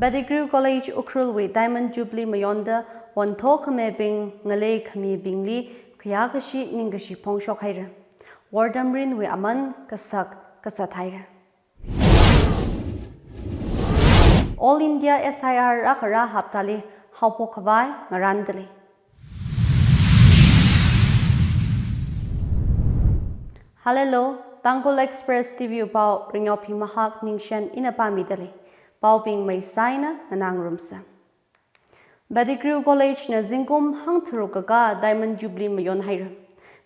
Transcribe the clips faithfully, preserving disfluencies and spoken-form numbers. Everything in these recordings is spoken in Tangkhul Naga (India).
Pettigrew College Ukhrul wui Diamond Jubilee mayonda wontho khamibing, ngalei khamibingli khayākashi ningkashi phongshok haira. Wortamrinwui aman kasak kasat haira. All India S I R rākhara haptali haophok khavai ngarāndalei. Hallelujah, Tangkhul Express T V pao ringyo phi mahak Ningshen ina pāmidalei. Paobing maisaina nganāngarumsa. Pettigrew College na zingkum hangtharuk kakā Diamond Jubilee mayon haira.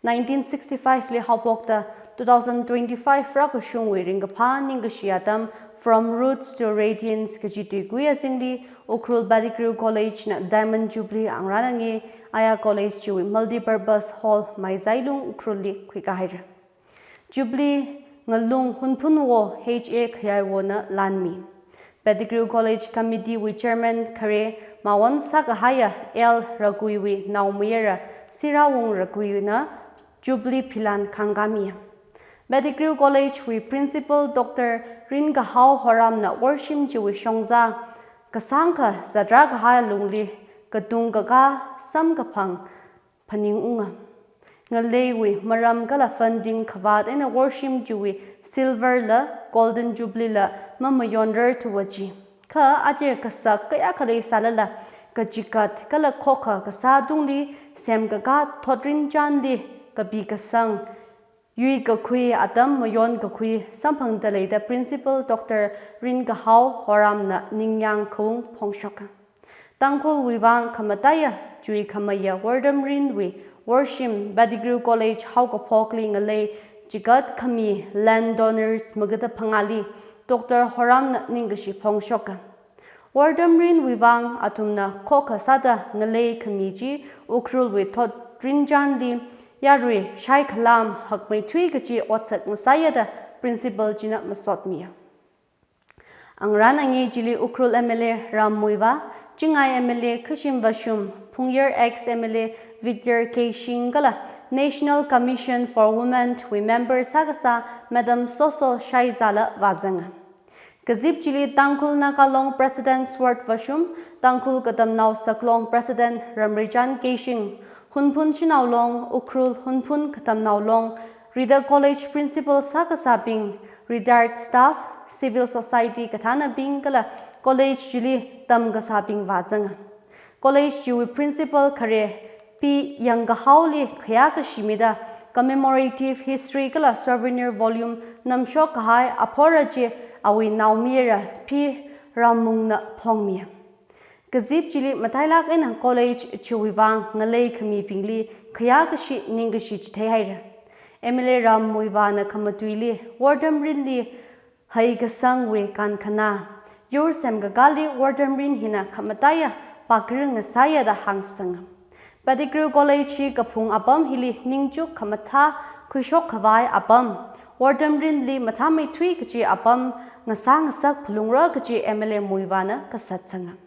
Nineteen sixty-five li haophokta two thousand twenty-five rākashungwui ringkaphā ningkashi atam From Roots to Radiance kaji tuikui azingli Ukhrul Pettigrew College na Diamond Jubilee angrānangi aya college chiwui multipurpose hall Maizailung Ukhrul li khuikā haira. Jubilee ngalung Hunphunwo H A Khayaiwona lanmi. Pettigrew College Committee wui Chairman khare mawon sākahaiya L Raguiwui naomayara Sirawung Raguina Jubilee philan khangkāmi. Pettigrew College wui Principal Doctor Ringkahao Horamna worshim chiwui shongza kasāngkha zatrā kahai lungli katung kakā samkaphang phaningunga. Ngaleiwui maram kala funding khavāt eina worshim chiwui silver la golden jubilee la mamayonrar thuwa chi. Kha aja kasak kayākha leisālala kachikat kala khokha kasā tungli semkakā thotrinchānli kapi kasang yuikakhui atam mayonkakhui samphangdaleida Principal Doctor Ringkahao Horamna ningyāng khaung phongshoka. Tangkhulwui vang khamataiya chuikhameiya Wortamrinwui worshim Pettigrew College haokaphokli ngalei chikat khami land donors magada phangāli Doctor Horamna ningkashi phongshoka. Wortamrinwui vang athumna khokha sāda ngalei khami chi Ukhrulwui thotrinchānli yarui shaikhalam hakmeithui kachi otsak ngasāya da Principal china masotmiya. Angrānangi chili Ukhrul M L A Ram Muivah, Chingai M L A Khashim Vashum, Phungyar ex M L A Victor Keishing kala National Commission for Women wui member sākasā Madam Soso Shaizala vāzanga. Kazip chili Tangkhul Naga Long President Sword Vashum, Tangkhul Katamnao Saklong President Ramrichan Keishing, Hunphun Shanao Long, Ukhrul Hunphun Katamnao Long, Rida College Principal sākasābing, retired staff, civil society kathānabing kala college chili tamkasābing vāzanga. College chiwui Principal khare Pi Yangkahaoli khayākashi mida commemorative history kala souvenir volume namshok kahai aphora chi awui naomayara Pi Ramungna phongmi. Kazip chili matailāk eina college chiwui vang ngalei khamibingli khayākashi ningkashi chithei haira. M L A Ram Muivahna khamatuili Wortamrinli hei kasangwui kankhanā, yur semkakāli Wortamrin hina khamataiya pākring ngasāya da hāngsanga. Pettigrew College hi kaphung apam hili ningchuk khamathā khuishok khavai apam, Wortamrinli mathāmeithui kachi apam ngasā ngasak phalungra kachi M L A Muivahna kasatsanga.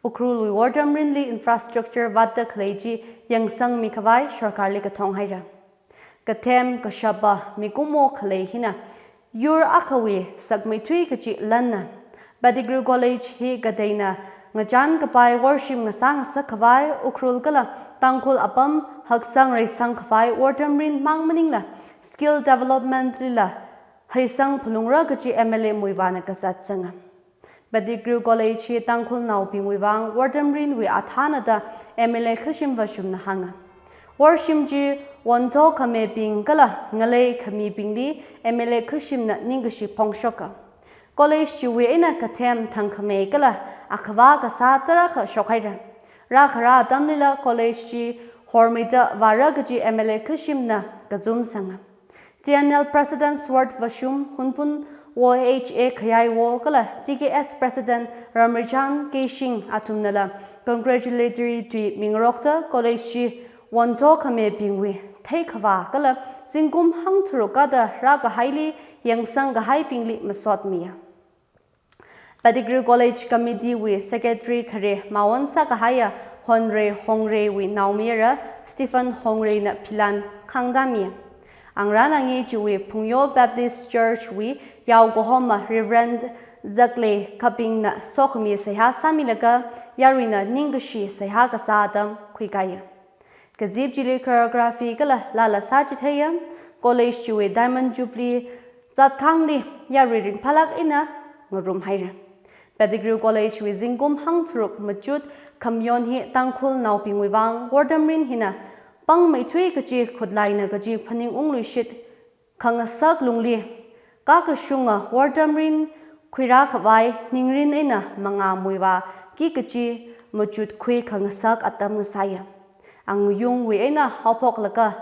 Ukhrulwui Wortamrinli infrastructure vātda khalei chi yangsangmi khavai sorkarli kathong haira. Kathem kashapa mikumo khalei hina yur akhawui sakmeithui kachi lanna. Pettigrew College hi kateina ngachān kapai worshim ngasā ngasak khavai Ukhrul kala Tangkhul apam haksang reisang khavai Wortamrin mang maningla skill development lila heisang phalungra kachi M L A Muivahna kasatsanga. Pettigrew College hi Tangkhulnaobingwui vang Wortamrinwui athāna da M L A Khashim Vashumna hānga. Worshim chi wontho khamibing kala ngalei khamibingli M L A Khashimna ningkashi phongshoka. College chiwui eina kathem thangkhamei kala akhava kasā tarākha shok haira. Rākhara atamlila college chi hormeida vāra kachi M L A Khashimna kazumsanga. T N L President Sword Vashum, Hunphunwo H A Khayaiwo kala T K S President Ramrichan Keishing athumnala congratulatory tui mingarokta college chi wontho khamibingwui theikhavā kala zingkum hangtharuk kada rākahaili yangsang kahaibingli masotmiya. Pettigrew College Committee wui Secretary khare mawon sākahaiya Honre Hongreiwui naomayara Stephen Hongreina philan khangdami. Angrānangi chiwui Phungyo Baptist Church wui yaokahoma Reverend Zaklei kapingna sokhami seihā sāmilaga yaruina ningkashi seihā kasā atam khuikaiya. Kazip chili choreography kala laa la sāchitheiya. College chiwui Diamond Jubilee zatkhangli yarui ringphālāk eina ngarumhaira. Pettigrew College wui zingkum hangtharuk machut khamayon hi Tangkhulnaobingwui vang wortamrin hina pangmeithui kachi khutlaina kaji phaningungluishit khangasak lungli, kakashunga wortamrin khuirākhavai ningrin eina mangā muivāki kachi machutkhui khangasak atam ngasāya. Angayungwui eina haophoklaga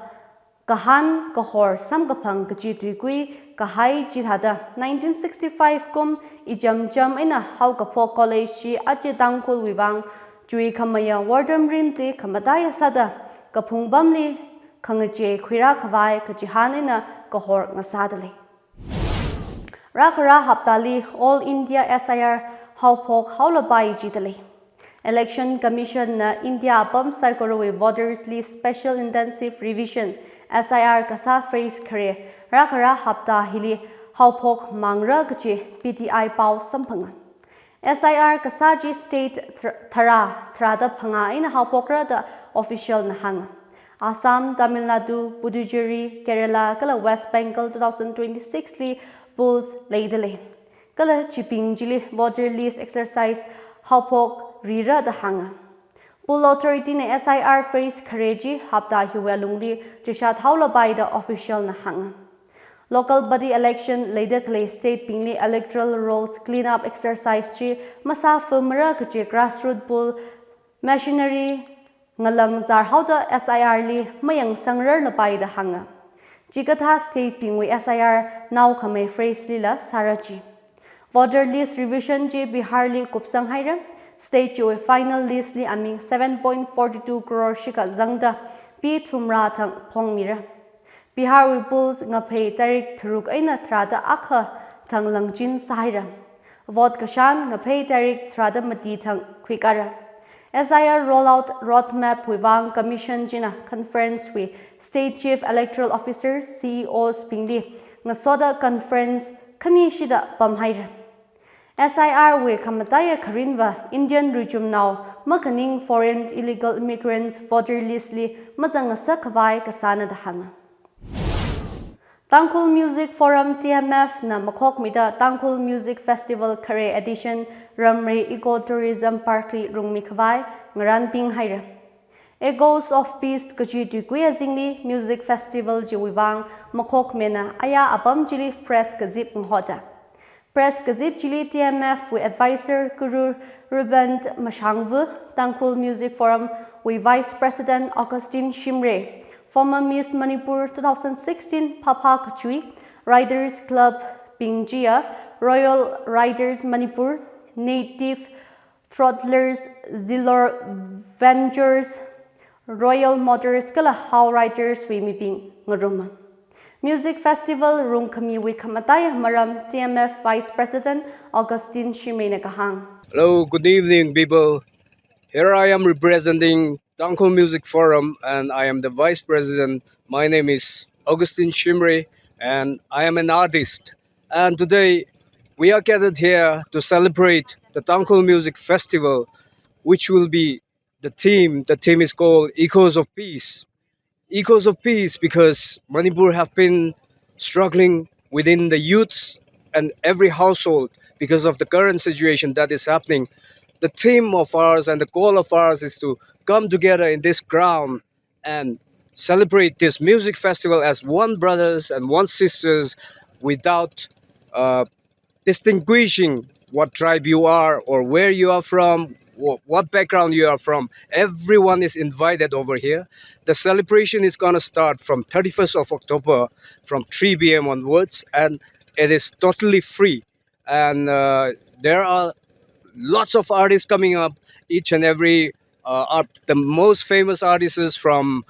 kahān kahor samkaphang kachi tuikui kahai chithāda nineteen sixty-five kum ichamcham eina haokaphok college chi aja Tangkhulwui vang chuikhameiya wortamrin te khamataiya sāda kaphungpamli khangachei khuirākhavai kachihān eina kahor ngasādalei. Rākhara haptali All India S I R haophok haolapai jidalei. Election Commission na India apam saikorawui voters list special intensive revision, S I R kasā phase khare rākhara hapta hili haophok mangra kachi P T I pao samphanga. S I R kasā chi state thr-, tharā, tharāda phangā eina haophokra da official na hānga. Assam, Tamil Nadu, Puducherry, Kerala kala West Bengal two thousand twenty-six li polls leidalei. Kala chibing chili voter list exercise haophokrira da hānga. Poll Authority na S I R phase khare chi hapta hiwui alungli chishat haolapai da official na hānga. Local body election leida khalei state bingli electoral rolls clean up exercise chi masāfamara kachi grassroot poll machinery ngalangzar haoda S I R li mayangsangrarlapai da hānga. Chikathā state bingwui S I R naokhamei phase lila sāra chi. Voter list revision chi Bihar li kupsanghaira. State chiwui final list li aming seven point forty two crore shikha zangda P thumrā thang phongmira. Bihar wui polls ngaphei tarik tharuk eina tharāda akha thang langchin sāhaira. Vote kashan ngaphei tarik tharāda mati thang khuikara. S I R rollout roadmap wui vang Commission china conference wui State Chief Electoral Officers, C E Os bingli ngasoda conference khani shida pamhaira. S I R wui khamataiya kharinva Indian richumnao makhaning foreign illegal immigrants voter list li mazangngasakkhavai kasāna da hānga. Tangkhul Music Forum, T M F na makhokmida Tangkhul Music Festival khare edition Ramrei Eco Tourism Park li rungmikhavai ngarānpinghaira. Echoes of Peace kachi tuikui azingli music festival chiwui vang makhokmina aya apam chili press kazip ngahoda. Press kazip chili T M F wui advisor Guru Rupant Mashangvu, Tangkhul Music Forum wui Vice President Augustine Shimray, former Miss Manipur two thousand sixteen Phapha Kachui, Riders Club bing chiya, Royal Riders Manipur, Native Throttlers, Zilor Ventures, Royal Motors kala Hau Riders wui mibing ngaruma. Music Festival rungkhamiwui khamataiya maram T M F Vice President Augustine Shimray na kahāng. Hello, good evening, people. Here I am representing Tangkhul Music Forum, and I am the Vice President. My name is Augustine Shimray, and I am an artist. And today, we are gathered here to celebrate the Tangkhul Music Festival, which will be the theme. The theme is called Echoes of Peace. Echoes of Peace, because Manipur have been struggling within the youths and every household because of the current situation that is happening. The theme of ours and the goal of ours is to come together in this ground and celebrate this music festival as one brothers and one sisters without, uh, distinguishing what tribe you are or where you are from, wh-, what background you are from. Everyone is invited over here. The celebration is gonna start from thirty-first of October from three p m onwards, and it is totally free. And, uh, there are lots of artists coming up. Each and every, uh, art, the most famous artists is from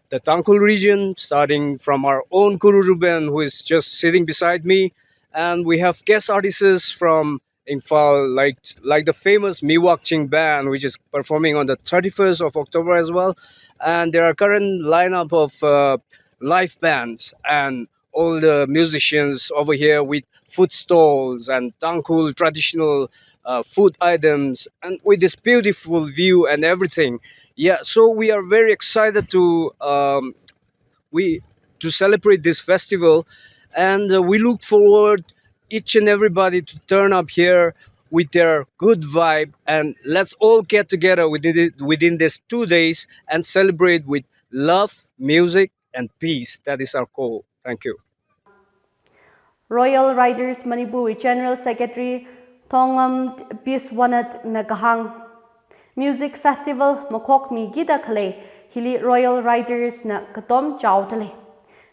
the Tangkhul region, starting from our own Guru Ruben, who is just sitting beside me. And we have guest artists from Imphal, like, like the famous Miwak Ching Band, which is performing on the thirty-first of October as well. And there are current lineup of, uh, live bands. And all the musicians over here with food stalls and Tangkhul traditional uh, food items, and with this beautiful view and everything. Yeah, so we are very excited to um, we to celebrate this festival, and uh, we look forward each and everybody to turn up here with their good vibe, and let's all get together within, the, within these two days and celebrate with love, music, and peace. That is our goal. Thank you. Royal Riders Manipur General Secretary Thongam Biswanath na kahāng, Music Festival makhokmi kida khalei hili Royal Riders na katom chaodalei.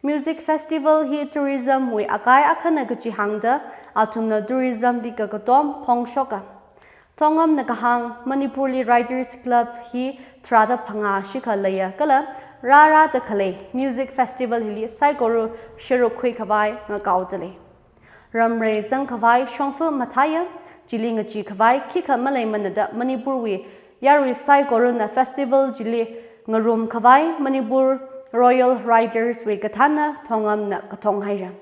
Music Festival hi tourism wui akai akhana kachi hāngda, athumna tourism li kakatom phongshoka. Thongam na kahāng, Manipur li Riders Club hi tharāda phangā shikha leiya kala rārāda khalei Music Festival hili saikora sharuk khui khavai ngakaodalei. Ramrei zang khavai shongfa mathāya, chili ngachi khavai khikha maleimana da Manipur wui yarui saikorana festival chili ngarum khavai Manipur Royal Riders wui kathānna Thongam na kathong haira.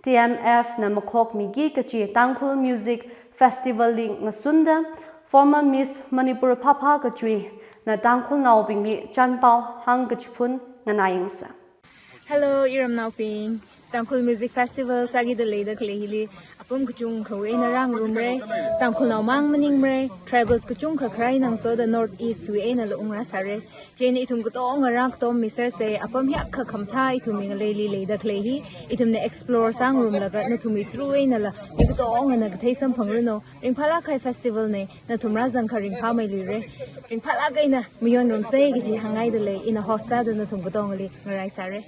T M F na makhokmi ki kachi Tangkhul Music Festival li ngasunda, former Miss Manipur Phapha Kachui na Tangkhulnaobingli chanpao hāng kachiphun nganā yangsa. Hello, iramnaobing. Tangkhul Music Festival sākida leida khalei hili apam kachungkhawui eina rāngarumra. Tangkhulnao mang maningmara. Tribals kachungkha kharā eina ngasoda North East wui einala ungrā sāra. Chieina ithum katonga rākatom misersa, apam hiyākha khamathā ithumwui ngaleili leida khalei hi ithumna explore sāngarumlaga nathumwui through einala mi katongana kathei samphangranu. Ringphālāk kahai festival na, nathum rāzangkha ringphāmeiluira. Ringphālāk eina mayonrumsa kaji hāngngaidalei, ina host sāda nathum katongali ngarai sāra.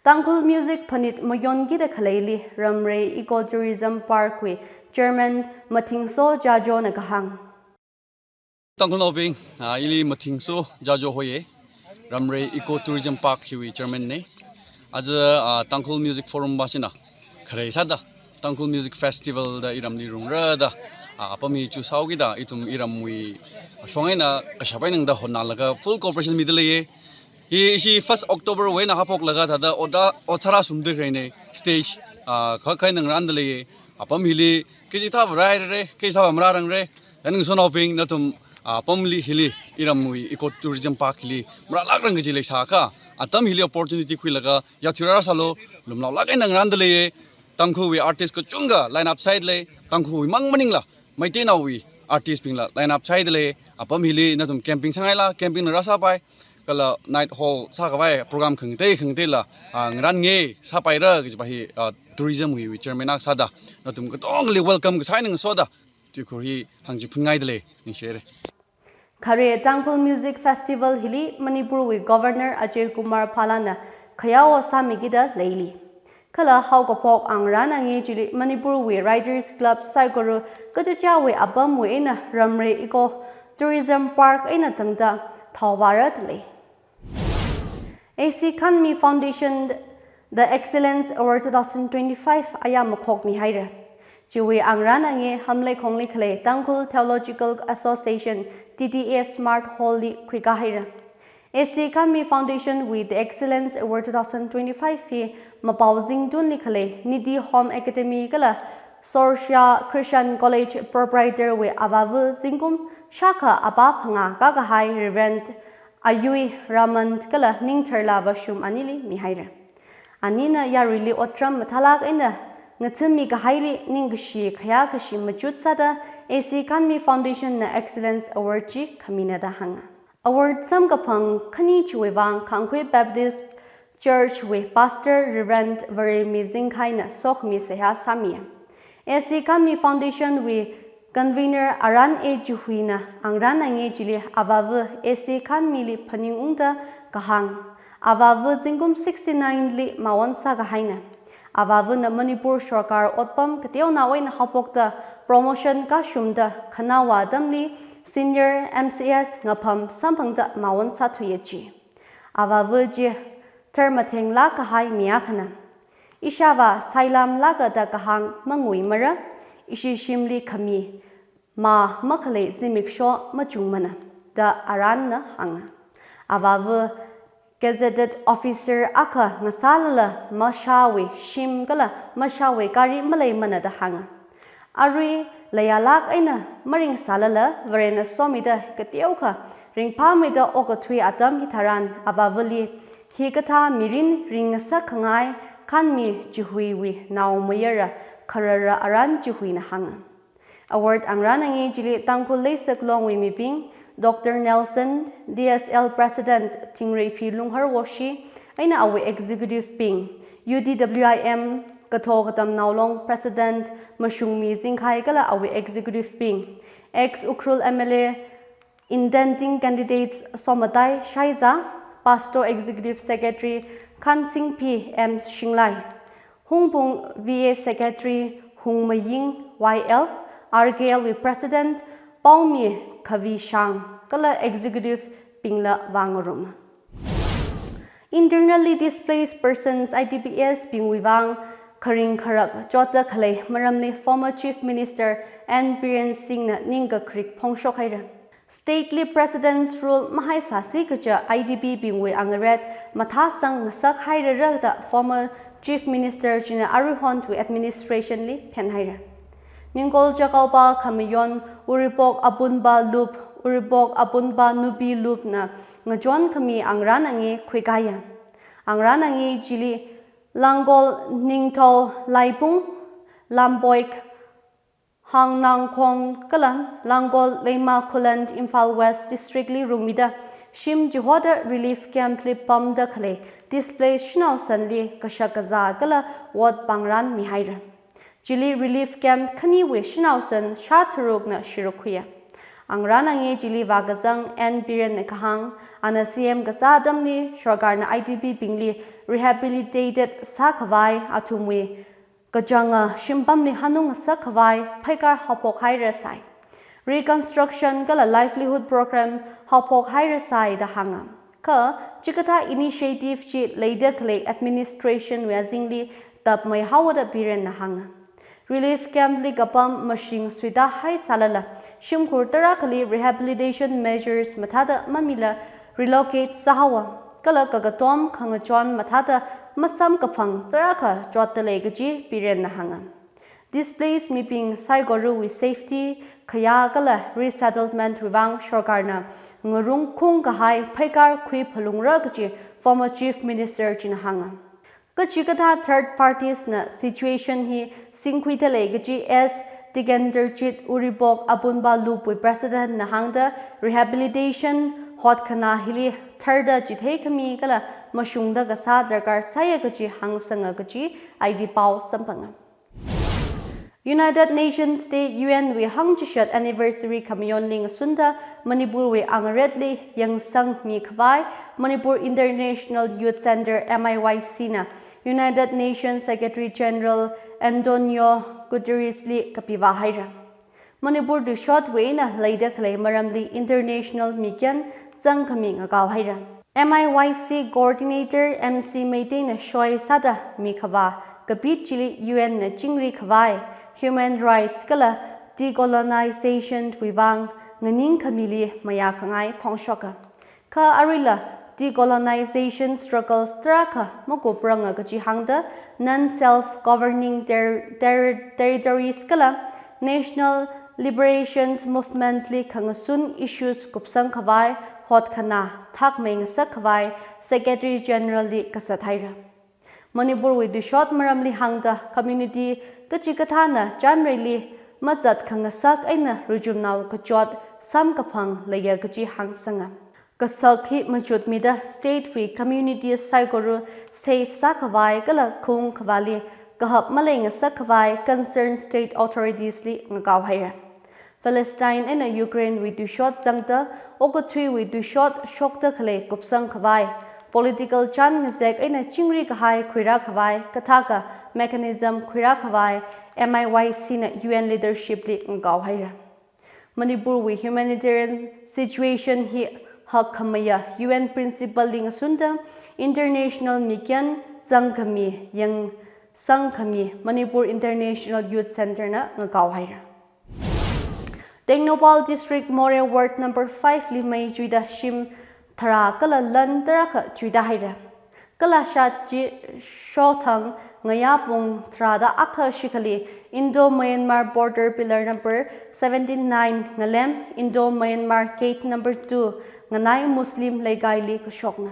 Tangkhul Music Phanit mayon kida khaleili Ramrei Eco Tourism Park wui Chairman Mathingso Jajo na kahāng. Tangkhulnaobing, ah, ili Mathingso Jajo hoiya, Ramrei Eco Tourism Park hiwui Chairman na. Aja, ah, Tangkhul Music Forum bashina kharei sāda Tangkhul Music Festival da iramli rungrada, ah, apam hi chusaokida ithum iramwui shong eina kashap eina da hotnalaga full cooperation mida leiya. Hi ishi first October wui eina haophoklaga thāda oda otsara sumda kharei na, stage, ah, kha khai ngarānda leiya. Apam hili kachithā vārai rāra, kachithā vāmarā rangra. Yaningsonaobing, nathum, ah, apam li hili iramwui Eco Tourism Park hili marālākrang kaji leisākha, atam hili opportunity khuilaga yathura sālu, lumlaolāk eina ngarānda leiya. Tangkhulwui artist kachungkha line up sāhaida lei, Tangkhulwui mang maningla Meiteinaowui artist bingla line up sāhaida lei. Apam hili nathum camping sāngaila, camping na rāsāpai, kala night hall sākhavai program khangatei khangateila, ah, ngarānngai sāpaira kajipa hi, ah, tourism wui, wui chairman akha sāda nathum katongali welcome kasā eina ngasoda tuikhur hi hāngchiphunngaida lei, ningshira. Khare Tangkhul Music Festival hili Manipur wui Governor Ajay Kumar Bhalla na khayao sāmi kida leili. Kala haokaphok angrān angi chili Manipur wui Riders Club saikora kachichāwui apamwui eina Ramrei Eco Tourism Park eina tangda thaovāra dalei. A C Khanmi Foundation The Excellence Award two thousand twenty-five aya makhokmi haira. Chiwui angrān angi Hamleikhongli khalei Tangkhul Theological Association T T A Smart Hall li khuika haira. A C Khanmi Foundation wui The Excellence Award two thousand twenty-five hi Mapaozingtunli khalei Nidhi Home Academy kala Sorsha Christian College proprietor wui avāva zingkum shākha apā phangā kākahai Reverend Ayui Raman kala Ningtharla Vashum anili mihaira. Anina yaruili otram mathālāk eina ngathāmi kahaili ningkashi khayākashi machut sāda A C Khanmi Foundation na Excellence Award chi khamina da hānga. Award samkaphang khani chiwui vang Khangkhui Baptist Church wui Pastor Reverend Varemi Zingkhai na sokhami seihā sāmiya. A C Khanmi Foundation wui Convener Aran A Chihui na angrān angi chili avāva A C Khanmili phaningungda kahāng, avāva zingkum sixty-nine li maon sākahaina. Avāvana Manipur sorkar otpam kateonao eina haophokta promotion kashumda khanaowa atamli senior M C S ngapham samphangda maon sāthuiya ji. Avāva chi tharmathenglāk kahai mi akhana. Ishāvā sailamlāka da kahāng manguimara, ishi shimli khami mā makhalei zimiksho machungmana da Aranna hānga. Avāva gazetted officer akha ngasālala mashāwui shim kala mashāwui gari maleimana da hānga. Arui layalāk eina maringsālala Varena somida kateokha ringphāmeida okathui atam hitharan avāvali hikathā mirin ringngasak khangai khanmi chihuiwui naomayara kharara aran chihuina hānga. Award angrānangi chili Tangkhul Leisak Longwui mibing, Doctor Nelson, D S L President Thingreiphi Lunghar Woshi, eina awui executive bing, U D W I M Katho Katamnao Long President Mashungmi Zingkhai kala awui executive bing, ex Ukhrul M L A, intending candidates Somatai Shaiza, Pastor Executive Secretary Khansingphi M Shinglai, Hungpung V A Secretary Hungmaying Y L, R K L wui President Paomi Khavishang, kala executive bingla vāngarum. Internally Displaced Persons, I D P S bingwui vang kharing kharak chotta khalei maramli former Chief Minister N Biren Singh na ningkakrik phongshok haira. State li President's Rule mahaisāsi kaja I D P bingwui angaret mathāsang ngasak hairara da former Chief Minister china aruihon wui administration li phenhaira. Ningkol Chakaopa Khamayon Uribok Apunba Lup, Uribok Apunba Nupi Lup na ngachon khami angrānangi khuikaya. Angrānangi chili Langol Ningthou Laipung, Lamboik Hangnangkhong kala Langol Leima Khullen Imphal West District li rungmida shim chihoda relief camp li pamda khalei displaced shanao sanli kashak kazā kala ot pangran mihaira. Chili relief camp khaniwui shanao san shātharukna shiruk khuiya. Angrānangi chili vākazang N Biren na kahāng, ana C M kasā atamli sorkarna I D P bingli rehabilitated sākhavai athumwui kachanga shimpamli hanung ngasak khavai phaikar haophok haira sai. Reconstruction kala livelihood program haophok haira sai da hānga. Kha chikathā initiative chi leida khalei administration wui azingli tapmei haowa da Biren na hānga. Relief camp li kapam mashing suita haisālala shimkhur tarākhali rehabilitation measures mathāda mamila relocate sāhaowa. Kala kakatom khangachon mathāda masamkaphang tarākha chotta lei kaji Biren na hānga. Displaced mibing saikorawui safety, khayā kala resettlement wui vang sorkarna ngarung khung kahai phaikar khuiphalungra kaji former Chief Minister china hānga. Kachikathā third parties na situation hi singkhuida lei kaji S Tigenderjit Uribok Apunba Lupwui President na hāngda rehabilitation hotkhana hili tharda chithei khami kala mashungda kasā darkar sāya kaji hāngsanga kaji I D pao samphanga. United Nations Day U N wui hangchishat anniversary khamayonli ngasunda Manipur wui angaretli yangsangmi khavai Manipur International Youth Centre M I Y C na United Nations Secretary General Antonio Guterres li kapiva haira. Manipur tuishotwui eina leida khalei maramli international mikyan zangkhami ngakao haira. M I Y C Coordinator M C Meitei na shoi sāda mikhavā kapit chili U N na chingri khavai human rights kala decolonization wui vang nganing khamili mayā khangai phongshoka. Kha aruila decolonization struggles tarākha makupranga kaji hāngda non-self-governing ter-, ter-, territories kala National Liberations Movement li khangasun issues kupsang khavai hotkhana thakmei ngasak khavai Secretary General li kasat haira. Manipur wui tuishot maramli hāngda community kachikathāna chanreili mazat khangasak eina ruchumnao kachot samkaphang leiya kaji hāngsanga. Kasak hi machutmida state wui community saikora safe sākhavai kala khung khavāli kahap malei ngasak khavai concerned state authorities li ngakao haira. Palestine eina Ukraine wui tuishot zangda okathuiwui tuishot shokda khalei kupsang khavai political chān ngazek eina chingri kahai khuirā khavai kathākha mechanism khuirā khavai M I Y C na U N leadership li ngakao haira. Manipur wui humanitarian situation hi hakkhameiya U N principle li ngasunda international mikyan zangkhami yangsangkhami Manipur International Youth Centre na ngakao haira. Tengnoupal District Moreh Ward number five li mei chuida shim tharā kala lan tarākha chuida haira. Kala shāt chi shothang ngayā pung tharāda akha shikhali Indo-Myanmar border pillar number seventy-nine ngalem Indo-Myanmar gate number two nganai Muslim leikaili kashokna.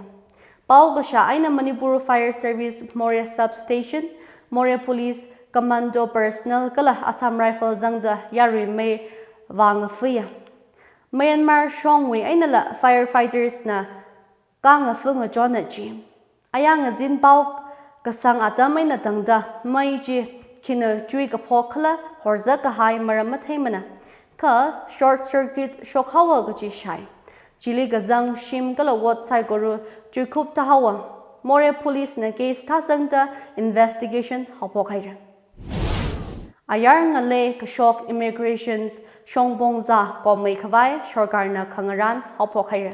Pao kashā eina Manipur Fire Service Moreh Substation, Moreh Police, Commando personnel kala Assam Rifle zangda yarui mei vāngafuiya. Myanmar shongwui einala firefighters na kāngafu ngachonna chi. Ayā ngazin pao kasang atam eina tangda mei chi khina chuikaphok kala horzak kahai maram matheimana. Kha short circuit shokhaowa kachi shāi. Chili kazang shim kala wot saikora chuikupta haowa. Moreh Police na case thāsangda investigation haophok haira. Ayar ngalei kashok immigration shongpong zā kommei khavai sorkarna khangarān haophok haira.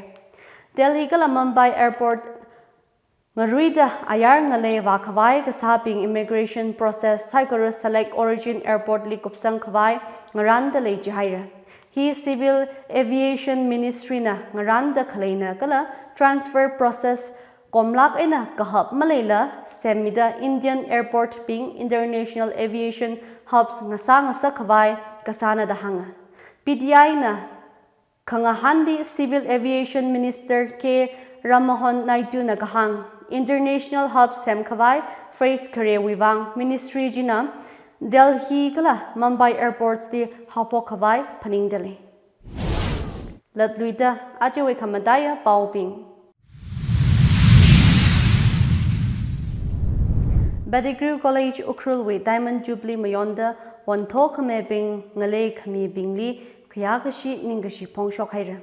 Delhi kala Mumbai airport ngaruida ayar ngalei vākhavai kasābing immigration process saikora select origin airport li kupsang khavai ngarānda lei jihaira. Hi Civil Aviation Ministry na ngarānda khaleina kala transfer process komlāk eina kahap maleila semmida Indian airport bing international aviation hubs ngasā ngasak khavai kasāna da hānga. P T I na khangahānli Civil Aviation Minister K Rammohan Naidu na kahāng, international hub semkhavai phase kharewui vang ministry china Delhi kala Mumbai airports li haophok khavai phaningda lei. Latluida ajawui khamataiya paobing. Pettigrew College Ukhrul wui Diamond Jubilee mayonda wantho khamebing ngalei khamibingli khayākashi ningkashi phongshok haira.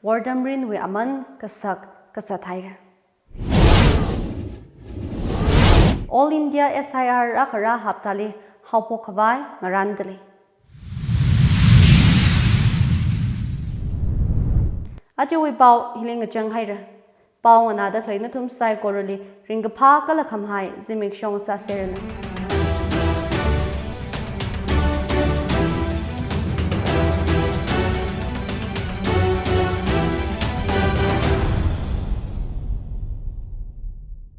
Wortamrinwui aman kasak kasat haira. All India S I R rākhara haptali haophok khavai ngarānda lei. Ajawui pao hili ngachang haira. Pao nganāda khalei nathum saikorali ringkaphā kala khamahai zimikshong sāseranu.